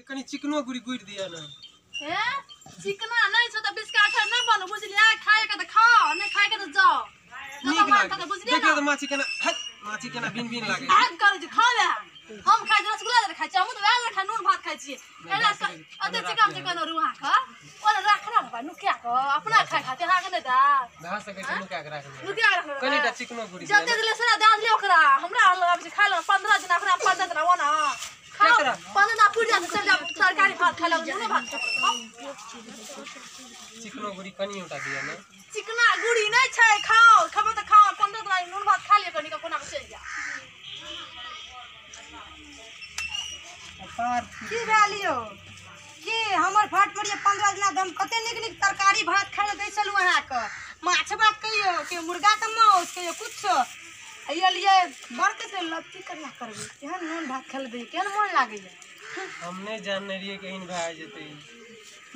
कनी चिकनो गुड़ी गुड़ दिया ना। हे चिकना नहीं छो त बिस्का खा नहीं बनू बुझलियै, खाए के त खाओ नहीं खाए के त जाओ। नीक लागे देखियो त माछी केना माछी केना बिन बिन लागे। आग करै छै खाओ ले। हम खाइ छी रसगुल्ला जरे खाइ छी, हम त वएह जरे खाइ नून भात खाइ छी। एना अते चिकन चिकन रुहा क ओना राखना रहबा नुकिया क अपना खाइ खातिर अहाँ के नै दा भा सकै छै नुका के राखने नुकिया के राखने कनीटा चिकनो गुड़ी जते दिले सेना दे दिले ओकरा हमरा लगाबै छै खाइ ल 15 दिन ओकरा 15 दिन ओना खाओ 15 दिन पुरि जात चल जा तरकारी भात खाइ ल नूनो भात खाओ। चिकनो गुड़ी कनी उठा दिया ने। चिकना गुड़ी नै छै खाओ खबो त खाओ 15 दिन नून भात खा लिय कनी क कोना के चलि जा। की भेल यौ की हमर भात पर 15 दिना हम कते नीक नीक तरकारी भात खाइ लए दै छलहुँ अहाँके, माछ भात कहियो के मुर्गा के माउस कहियो कुछो लिए बड़के से लत्ती करना करबै केहन नून भात खाइ लए दै केहन मोन लागैया। हम नहीं जानने रहियै कि एहन भए जेतै।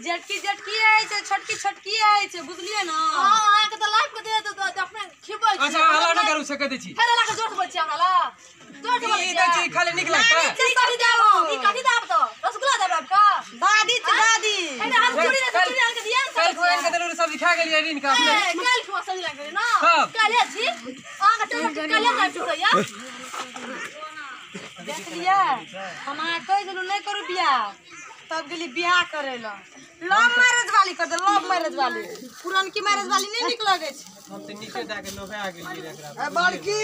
जेटकी जेटकी अछि छोटकी छोटकी अछि बुझलियै ना। हां अहाँके त लाइफ के दे दे अपने खिबै छी। अच्छा हल्ला न करू से कह दै छी फेर हल्ला के जोर से बोल छी हमरा ला जोर से बोल ई दै छी खाली नीक लागतै। कथी देब हम ई कथी देब त रसगुल्ला देब आपका दादी छै दादी एने हम चूड़ी ने चूड़ी आन के दिया ने काल खुआन के देलु सब्जी खा गेलियै ऋण का अपने। ए काल खुआ सब्जी लाग गेलै ना काले छी अहाँ के चल काले खाइ छुड़ैया। देखलियै हम अहाँ कहि देलु नहीं करू बियाह तब गेली बियाह करे ला। लव मैरिज वाली कर दे, लव मैरिज वाली पुरनकी मैरिज वाली नहीं नीक लगै छै। हम त नीके दा के लोभे आ गेलियै एकरा। ए बड़की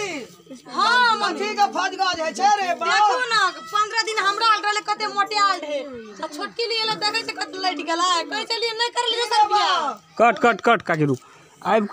हां मथी के फजगाज है छै रे बा। देखू ना 15 दिन हमरा आल रहले कते मोटे आल रहे आ छोटकी लिए देखै छै कते लटि गेलै। कहै छलियै नहीं करलियै सर बियाह। कट कट कट काकी रुक आबि।